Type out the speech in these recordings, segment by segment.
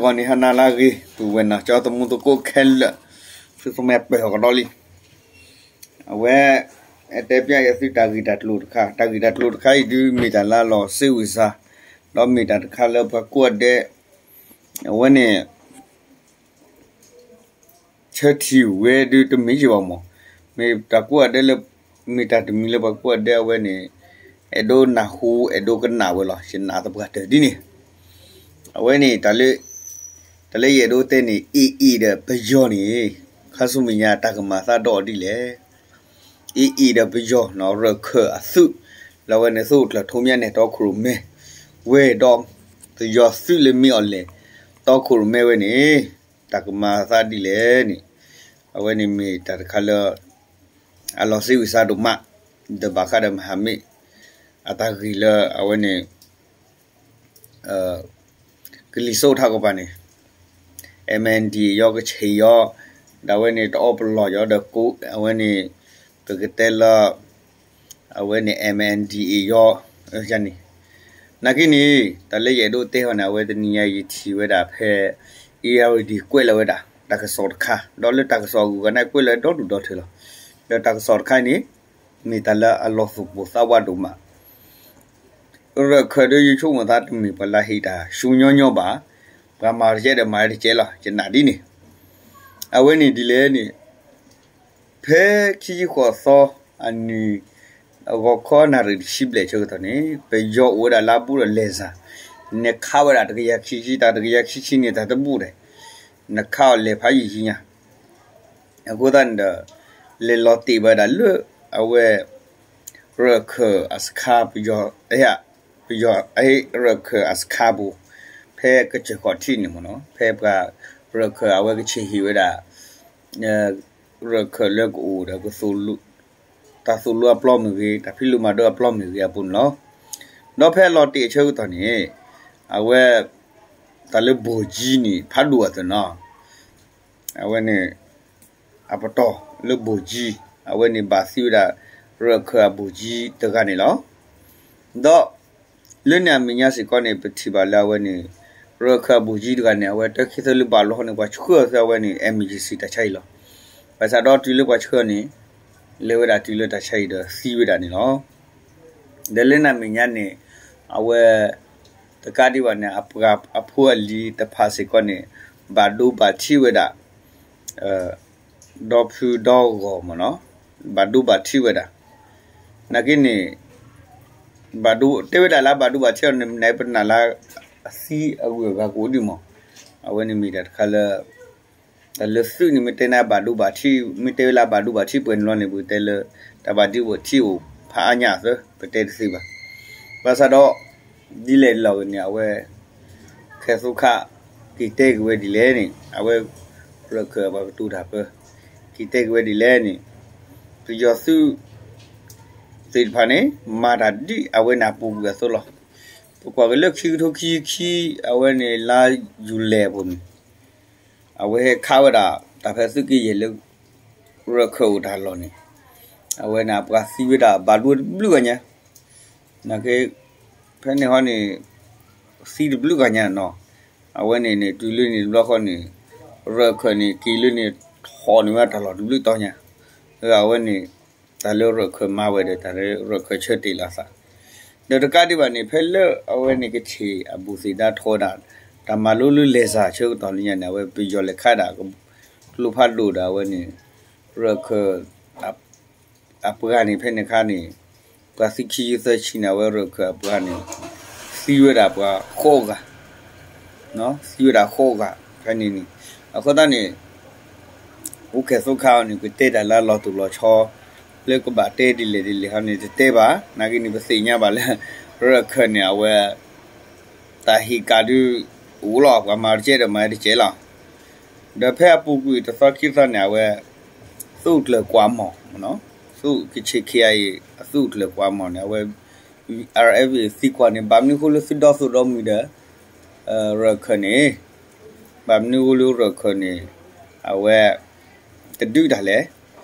ဂီၤန့ၣ်ဟါနၤလၢအဂ့ၤ ပုၢ်ဝဲၢ်နီၢ်ကၠီသမူသကိးခဲလၢာ်, သုသမ့ၢ်ပၢၢ်အီၤကဒီးလံ. အဝဲ အတဲပျဲယသုတၢ်ဂ့ၢ်တၢ်ကျိၤတခါ, တၢ်ဂ့ၢ်တၢ်ကျိၤတခါအံၤဒုးမ့ၢ်တၢ်လၢအလီၤစ့ဝံၤစါ, ဒီးမ့ၢ်တၢ်တခါလၢပှၤကိးဂၤဒဲး အဝဲန့ၣ် ဆၢထံၣ်ဝဲဒုးတမ့ၢ်က့ၤဘၣ်မး, မ့ၢ်တၢ်ကိးဂၤဒဲးလၢ မ့ၢ်တၢ်တမံၤလၢပှၤကိးဂၤဒဲးအဝဲန့ၣ် အဲၣ်ဒိးနၢ်ဟူအဲၣ်ဒိးကနၣ်ဝဲလီၤ. ယနာ်သပှၢ်တၢၢ်ဒ်န့ၣ်, အဝဲန့ၣ် တၢ်လၢယအဲၣ်ဒိးတဲန့ၣ် အ့ၣ်အ့ၣ်ဒီးပယီၤန့ၣ် ခါဆူမဲာ်ညါတၢ်ကမၤသးဒီးအီၤဒ်လဲၣ်. အ့ၣ်အ့ၣ်ဒီးပယီၤနီၤ ရၢၢ်ခၢၣ်အသုး လၢအဝဲန့ၣ်သုးအိၣ်ကျၢၢ်ထိးမၠါနဲၣ်တီခိၣ်ရိၣ်မဲ ဝဲဒီး ပယီၤသုးလၢမ့ၢ်အီၤလဲၣ် တီခိၣ်ရိၣ်မဲဝဲန့ၣ် တၢ်ကမၤသးဒ်လဲၣ်န့ၣ် အဝဲန့ၣ်မ့ၢ်တၢ်တခါလၢ အလီၤစ့ဝံၤစါဒိၣ်မး, ဒီးဘၣ်ဃးဒီးမဟာမိတ် အတၢ်ဂ့ၢ်လၢအဝဲန့ၣ် ကလံၤစိးထးကပၤန့ၣ် MNDAA ယီကဆ့ၣ်ယီ ဒီးအဝဲန့ၣ်တအီပလီၢ်ယီဒီးကိး အဝဲန့ၣ် ပကတဲလၢ အဝဲန့ၣ် MNDAA ယီ န့ၣ် နာ်က့န့ၣ် တၢ်လၢယအဲၣ်ဒိးတဲဟီန့ၣ် အဝဲတနံၤညါယထံၣ်ဝဲဒၣ်ဖဲ အ့ရဝတံ ကွဲးလီၤဝဲဒၣ် တၢ်ကစီၣ်တခါ ဒီးလၢတၢ်ကစီၣ်အဂုၤအဂၤန့ၣ် ကွဲးလီၤဒီဒူၣ်ဒီထၢလီၤ. ဒီးတၢ်ကစီၣ်တခါအံၤန့ၣ် မ့ၢ်တၢ်လၢအလီၤသူၣ်ပိၢ်သးဝးဒိၣ်မး ရၢၢ်ခၢၣ်ဒီးယဆိကမိၣ်သးတမ့ၢ်ပှၤလၢဟ့ၣ်တၢ်ဆူညီညီဘၣ်, ပှၤမၤတကဲဒီးမၤတကဲလီၤ. ယနာ်ဒ်န့ၣ် အဝဲန့ၣ်ဒ်လဲၣ်န့ၣ် ဖဲခံဆံဃိးသီအနံၤ အဂီၤခီနၣ်ရံၣ်တဆံဘျဲၣ်ဆၢကတီၢ်န့ၣ် ပယီၤအိၣ်ဝဲဒၣ်လၢအဘူးဒီးလဲၤစၢ် နခးဝဲဒၣ်တကယၤခံဆံ တၢ်တကယၤခံဆံန့ၣ် တၢ်တဘူးဒီး နခးအီၤလဲၤဖးယံာ်ယံာ်ညါ အဃိသတးန့ၣ်ဒီး လဲၤလီၤတ့ၢ်ဘၣ်ဝဲဒၣ်လၢ အဝဲ ရၢၢ်ခၢၣ်အစခါ ပယီၤ ပယီၤ ရၢၢ်ခၢၣ်အစခါပူၤ ဖဲကစၢၢ်ခီၣ်ထံးန့ၣ်မ့ၢ်နီၤ ဖဲပှၤရၢၢ်ခၢၣ်အဝဲကဆ့ၣ်ဟ့ၣ်ဝဲဒၣ် ရၢၢ်ခၢၣ်လၢကအိၣ်ဒီးက တၢ်သိၣ်လိအပျီမ့ၢ်ဂ့ၤ တၢ်ဖံးလိမၤဒိးအပျီမ့ၢ်ဂ့ၤအပူၤန့ၣ်လီၤ. ဒီးဖဲအလီၤတ့ၢ်အဆၢကတီၢ်န့ၣ် အဝဲ တၢ်လၢဘိၣ်ကၠံန့ၣ် ဖးဒိၣ်အသိးနီၤ အဝဲန့ၣ် အပတီၢ်လၢဘိၣ်ကၠံ အဝဲန့ၣ်ဘၣ်သံဝဲဒၣ် ရၢၢ်ခၢၣ်အဘိၣ်ကၠံတဂၤန့ၣ်လီၤ. ဒီး လၢန့ၣ်အမဲာ်ညါစ့ၢ်ကီးန့ၣ် ပထံၣ်ဘၣ်လၢအဝဲန့ၣ် ရၢၢ်ခၢၣ်အဘိၣ်ကၠံတဂၤန့ၣ် အဝဲတၢ်ခံသၢလၢဘၣ်လီၤန့ၣ် ပှၤဆှၢအီၤသ့အဝဲန့ၣ် emergency တၢ်ဆါအံၤလီၤ. ဘၣ်ဆၣ်ဒီးတုၤလၢပှၤဆှၢန့ၣ် လဲၤဝဲဒၣ်တုၤလၢတၢ်ဆါအံၤဒီးသံဝဲဒၣ်န့ၣ်လီၤ. ဒီးလၢန့ၣ်အမဲာ်ညါန့ၣ် အဝဲ တကးဒံးဘၣ်န့ၣ် အပှၤအဖိအလံၤတဖၣ်စ့ၢ်ကီးန့ၣ် ဘၣ်ဒိဘၣ်ထံးဝဲဒၣ် ဒီဖုဒီဂီၢ်မ့ၢ်နီၤ ဘၣ်ဒိဘၣ်ထံးဝဲဒၣ် နာ်က့န့ၣ် ဘၣ်ဒိ တဲဝဲဒၣ်လၢဘၣ်ဒိဘၣ်ထံးအီၤန့ၣ် မနုၤပနာ်လၢ အသံအဂုၤအဂၤကအိၣ်ဒံးမး အဝဲန့ၣ်မ့ၢ်တၢ်တခါလၢ တၢ်လၢသုးန့ၣ် မ့ၢ်တဲန့ၣ်ဘၣ်ဒိဘၣ်ထံး မ့ၢ်တဲဝဲလၢဘၣ်ဒိဘၣ်ထံးပှဲၤန့ၣ်လီၤန့ၣ် ပကတဲလၢ တၢ်ဘၣ်ဒိဘၣ်ထံးအိၣ်ဖးအါညါအသၢ ပတဲတသ့ဘၣ်. ဘၣ်ဆၣ်ဒီး ဒ်လဲၣ်လီၤဂ့ၤန့ၣ် အဝဲ ခဲသိခါ က့ၤတဲက့ၤဝဲဒ်လဲၣ်န့ၣ် အဝဲ ရၢၢ်ခၢၣ်ပှၤကတိၤတၢ်ပၢ က့ၤတဲက့ၤဝဲဒ်လဲၣ်န့ၣ် ပယီၤသုး သ့ၣ်တဖၣ်န့ၣ် မၤတၢ်ဒ်အဝဲန့ၣ်အပူၤကွံာ်အသိးလီၤ. ပကွၢ်က့ၤလၢခံကထိခံဆံခံ အဝဲန့ၣ်လါ ယူၤလံအပူၤန့ၣ် အဝဲဟဲခးဝဲဒၣ် တၢ်ဖဲသုးက့ယဲၢ်လၢ ရၢၢ်ခၢၣ်အိၣ်တၢ်လီၢ်န့ၣ် အဝဲန့ၣ်အပှၤသံဝဲဒၣ်ဘၣ်ဒိတဘျုးဂၤညါ နာ်က့ ဖဲန့ၣ်ဟီန့ၣ် သံတဘျုးဂၤညါနီၤ အဝဲန့ၣ်န့ၣ် တုၤလၢန့ၣ်တဘျီဃီန့ၣ် ရၢၢ်ခၢၣ်န့ၣ် က့ၤလၢန့ၣ် ထီၣ်န့ၢ်ဝဲတၢ်လီၢ်တဘျုးတီၤညါ အဝဲန့ၣ် တၢ်လၢရၢၢ်ခၢၣ်မၤဝဲဒီး တၢ်လၢရၢၢ်ခၢၣ်ဆၢတဲာ်လီၤသး ဒီးတကးဒံးဘၣ်န့ၣ် ဖဲလၢအဝဲန့ၣ်ကဆ့ၣ်အဘူးသ့ၣ်ဒါထီဝဲဒၣ် တၢ်မၤလိလၢလဲၤစၢ်ဆၢကတီၢ်လၢညါန့ၣ် အဝဲပယီၤလဲၤခးဒၣ် ကျိဖးဒိၣ်ဒီးအဝဲန့ၣ် ရၢၢ်ခၢၣ် အပှၤန့ၣ် ဖဲန့ၣ်အခါန့ၣ် ပှၤသံခံဆံသၢဆံန့ၣ် အဝဲရၢၢ်ခၢၣ်အပှၤန့ၣ် သံဝဲဒၣ်ပှၤဃိးဂၤ သံဝဲဒၣ်ဃိးဂၤ ဖဲန့ၣ်န့ၣ် အဃိသတးန့ၣ် အိၣ်ခဲသိခါအီၤန့ၣ် ကတဲတၢ်လၢအလီၤတိၢ်လီၤဆီ လၢကဘၣ်တဲဒ်လဲၣ်ဒ်လဲၣ်ဟီန့ၣ် တတဲဘၣ် နာ်က့န့ၣ် ပသ့ၣ်ညါဘၣ်လၢ ရၢၢ်ခၢၣ်န့ၣ် အဝဲ တၢ်ဟ့ၣ်ကၣ်ဒုး အိၣ်လီၤ ပှၤမၤတကဲဒီးမၤတကဲလီၤ ဒီးဖဲအပူၤကွံာ်တသီခံသီန့ၣ် အဝဲ သုးကျၢၤကွၢ်မီၢ် သုးကဆ့ၣ်ခံအံၤ အသုးကျၢၤကွၢ်မီၢ်န့ၣ် အဝဲ RFA သံကွၢ်န့ၣ် ဘၣ်မနုၤဃိလၢသုဒီသုးဒီမုၢ်ဒီး ရၢၢ်ခၢၣ်န့ၣ် ဘၣ်မနုၤဃိလၢရၢၢ်ခၢၣ်န့ၣ် အဝဲ တဒုးတၢ်လဲၣ်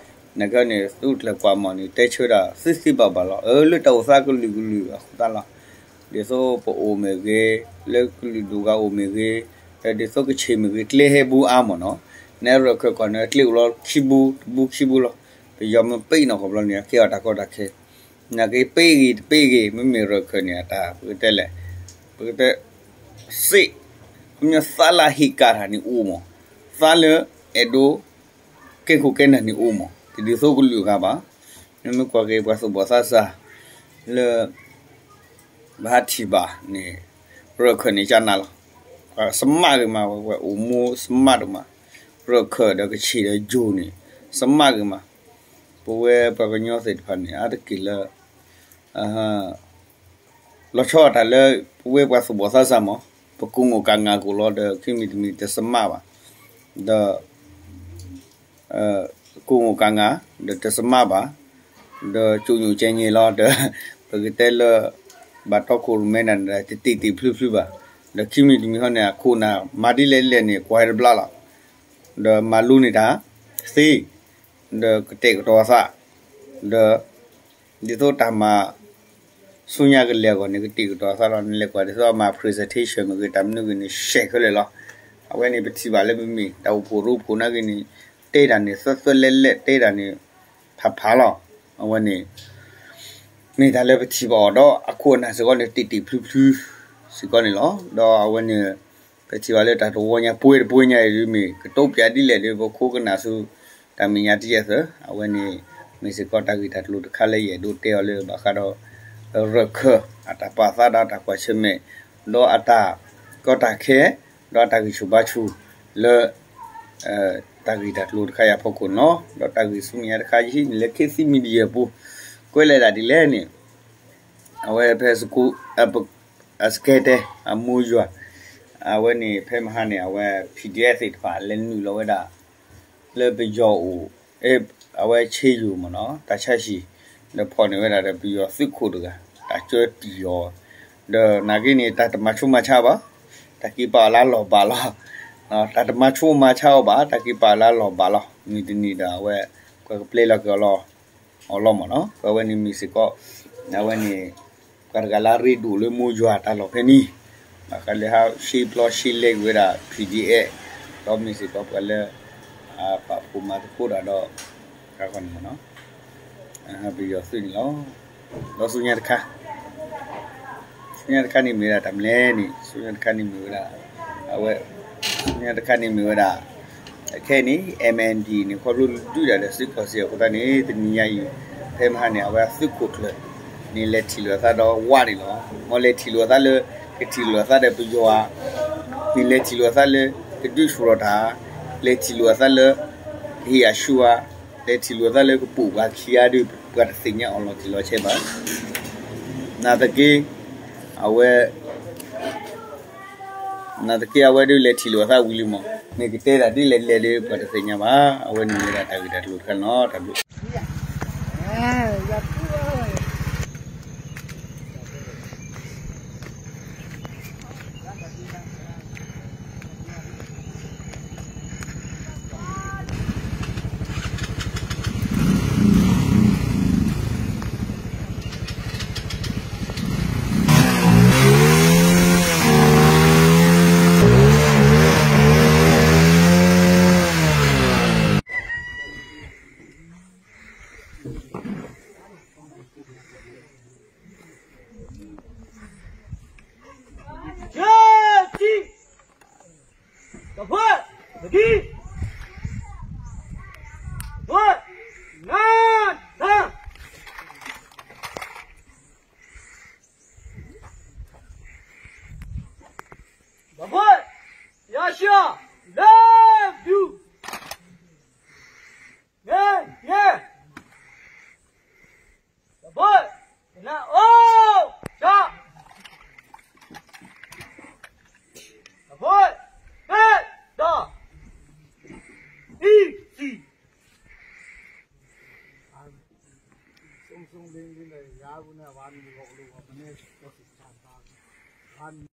နကဲန့ၣ် သုးကျၢၤကွၢ်မီၢ်န့ၣ် တဲဆၢဒၣ်သ့သ့ဘၣ်ဘၣ်လီၤ အၢ လၢတၢ်အိၣ်သးကလုာ်ကလုာ်အဃိသတးလီၤ ဒ်သိးပအိၣ်မ့ၢ်ဂ့ၤ လၢကလုာ်ဒူၣ်ဂၤအိၣ်မ့ၢ်ဂ့ၤ ဒ်သိးကဆံးမ့ၢ်ဂ့ၤ ကျဲဟဲဘူးအါမ့ၢ်နီၤ, နဲရၢၢ်ခၢၣ်ကီၢ်န့ၣ် ကျဲအိၣ်လီၤခံဘူး တဘူးခံဘူးလီၤ, ပယီၤမ့ၢ်ပ့ၣ်နီၢ်ခီဖျိန့ၣ် အကဲအီၤတၢ်ကီတၢ်ခဲ, နာ်က့ပ့ၣ်ဂ့ၤတပ့ၣ်ဂ့ၤ မ့မ့ၢ်ရၢၢ်ခၢၣ်န့ၣ် အတၢ်ပကတဲလဲၣ်, ပကတဲ စ့ၢ်, ခီပညီသးလၢဟ့ၣ်ကၣ်တၢ်န့ၣ်အိၣ်မး, သးလၢအဲၣ်ဒိး ကဲခိၣ်ကဲနၢ်န့ၣ်အိၣ်မး တဒ်သိးကလုာ်ဂၤဘၣ်, မ့မ့ၢ်ကွၢ်က့ၤပှၤသူၣ်ဘီၣ်သးစၢ် လၢ ဘၣ်ထံၣ်ဘၣ်န့ၣ် ရၢၢ်ခၢၣ်န့ၣ်ကနၤလီၤ, စမးဂ့ၤမး ဝဲအိၣ်မူစမးဒိၣ်မး, ရၢၢ်ခၢၣ်ဒီးကဆံးဒီးယိၤန့ၣ် စမးဂ့ၤမး, ပဝဲပှၤကညီသ့ၣ်တဖၣ်န့ၣ် အါတက့ၢ်လၢ လီၤဆီဒၣ်တၢ်လၢ ပဝဲပှၤသူၣ်ဘီၣ်သးစၢ်မး, ပကိၢ်မိၣ်ကၣ်ငါ်ကိၣ်လီၤဒီး ခံမံၤတမံၤတစမးဘၣ်, ဒီး ကိၢ်မိၣ်ကၣ်ငါ် ဒီးတစမးဘၣ်, ဒီးကၠိညိၣ်ကဲညဲလီၤဒီး ပကတဲလၢ ဘၣ်တီခိၣ်ရိၣ်မဲနၤန့ၣ် တတ့ၢ်တ့ၢ်ဖျုဖျုဘၣ်, ဒီးခံမံၤတမံၤဃီန့ၣ် အခိၣ်အနၢ်မၤဒ်လဲၣ်ဒ်လဲၣ်န့ၣ် ကွၢ်ဝဲတဘျါလီၤ, ဒီးမၤလိန့ၢ်တၢ်သ့, ဒီးကတဲာ်ကတီၤအသး, ဒီး ဒ်သိးတၢ်မၤ ဆူညါကလဲၤအဂီၢ်န့ၣ် ကတဲာ်ကတီၤအသးလီၤ, နလဲၤကွၢ်ဒ်သိးအမၤ presentation မ့ၢ်ဂ့ၤ တၢ်မနုၤဂ့ၤန့ၣ် ရှဲခဲလၢာ်လီၤ, အဝဲန့ၣ် ပထံၣ်ဘၣ်လၢမ့မ့ၢ် တၢ်အိၣ်ဖှိၣ်ရိဖှိၣ်နာ်က့န့ၣ် တဲတၢ်န့ၣ် သၢသၢလဲၢ်လဲၢ် တဲတၢ်န့ၣ် ဖးဖးလီၤ, အဝဲန့ၣ် မ့ၢ်တၢ်လၢပထံၣ်ဘၣ်အီၤဒီး အခိၣ်အနၢ်စ့ၢ်ကီးန့ၣ် တ့ၢ်တ့ၢ်ဖျုဖျု စ့ၢ်ကီးန့ၣ်လီၤ, ဒီးအဝဲန့ၣ် ပထံၣ်ဘၣ်လၢတၢ်တဝီညါ ပှဲၤတပှဲၤညါအံၤဒ်မ့ၢ် ကတိပၠးဒ်လဲၣ်ဒီး ပခိၣ်ကနၣ်ဆူ တၢ်မဲာ်ညါတယဲၢ်သၢ, အဝဲန့ၣ် မ့ၢ်စ့ၢ်ကီးတၢ်ဂ့ၢ်တၢ်ကျိၤတခါလၢယအဲၣ်ဒိးတဲအီၤလၢဘၣ်ဃးဒီး ရၢၢ်ခၢၣ် အတၢ်ပာ်သးဒီးတၢ်ကွၢ်ဆၢၣ်မဲာ် ဒီးအတၢ်ကီတၢ်ခဲ ဒီးအတၢ်ဂံၢ်ဆူၣ်ဘါဆူၣ်လၢ တၢ်ဂ့ၢ်တၢ်ကျိၤတခါအံၤအဖီခိၣ်န့ၣ်လီၤ, ဒီးတၢ်ဂ့ၢ်ဆူမဲာ်ညါတခါယဟံးန့ၢ်လၢ ခေတ်သစ် Media ပူၤ ကွဲးလဲၣ်ဒၣ်ဒ်လဲၣ်န့ၣ် အဝဲဖဲ စကဲတဲ အမိၢ်ယွၤ အဝဲန့ၣ် ဖဲမဟါန့ၣ် အဝဲ PDF သ့ၣ်တဖၣ် လဲၤနုာ်လီၤဝဲဒၣ် လၢပယီၤအိၣ် အဝဲဆ့ယိၣ်မ့ၢ်နီၤ တၢ်ဆါဟံၣ် ဒီးဖီၣ်န့ၢ်ဝဲဒၣ်ဒီးပယီၤသုးခိၣ်တဂၤ တၢ်ကၢတံၢ်အီၤ ဒီးနာ်က့န့ၣ် တၢ်တမၤဆိမၤဆါဘၣ်, တၢ်က့ၤပာ်အီၤလၢအလီၢ်ဘၣ်လီၤ, တၢ်တမၤဆိမၤဆါအီၤဘၣ် တၢ်က့ၤပာ်အီၤလၢအလီၢ်ဘၣ်လီၤ, မုၢ်တနံၤဒီးအဝဲ ပှၤကပျဲလီၤက့ၤအီၤလီၤ အီၤလီၤမ့ၢ်နီၤ, ပဝဲန့ၣ်မ့ၢ်စ့ၢ်ကီး အဝဲန့ၣ် ပှၤတဂၤလၢအရ့ဒိၣ်လၢမိၢ်ယွၤတၢ်လီၢ်ဖဲန့ၣ်, ဘၣ်ဃးလၢဟးရှဲပျီရှဲလဲက့ၤဝဲဒၣ် PDF ဒီးမ့ၢ်စ့ၢ်ကီးပှၤလၢ ပာ်ဖှိၣ်မၤသကိးတၢ်ဒီး တၢ်ဂီၢ်န့ၣ်မ့ၢ်နီၤ ပယီၤသုးန့ၣ်လီၤ. ဒီးဆူညါတခါ ဆူညါတခါန့ၣ်မ့ၢ်ဝဲဒၣ်တၢ်မနုၤလဲၣ်န့ၣ် ဆူညါတခါန့ၣ်မ့ၢ်ဝဲဒၣ် အဝဲ ဆူညါတခါန့ၣ်မ့ၢ်ဝဲဒၣ် ခဲအံၤန့ၣ် MNDAA န့ၣ် ခီဖျိဒုးတၢ်ဒီးသုးကီၢ်စဲၣ်အဃိသတးန့ၣ် တနံၤညါအံၤ ဖဲမဟါန့ၣ် အဝဲသုးခိၣ်ကျၢၢ်န့ၣ် လဲၤထံၣ်လိာ်အသးဒီးဝါန့ၣ်လီၤ. မ်လဲၤထံၣ်လိာ်အသးလၢ ကထံၣ်လိာ်အသးဒီးပယီၤဧါ, မ့ၢ်လဲၤထံၣ်လိာ်အသးလၢ ကဒုးဆူၣ်ထီၣ်တၢ်, လဲၤထံၣ်လိာ်အသးလၢ ကဟ့ၣ်အဆူၣ်ဧါ, လဲၤထံၣ်လိာ်အသးလၢကပိာ်ပှၤခံဂၤဒီး ပှၤတသ့ၣ်ညါအီၤလီၤတံၢ်လီၤဆဲးဘၣ်. နာ်သက့ အဝဲ နာ်သက့အဝဲဒၣ်လဲၤထံၣ်လိာ်အသးဝံၤလံမး, မ့ၢ်ကတဲတၢ်ဒ်လဲၣ်ဒ်လဲၣ်ဒီး ပှၤတသ့ၣ်ညါဘၣ်. အဝဲန့ၣ်မ့ၢ်ဝဲဒၣ်တၢ်ဂ့ၢ်တၢ်ကျိၤတခါန့ၣ်လီၤ. တၢ်ဘျုး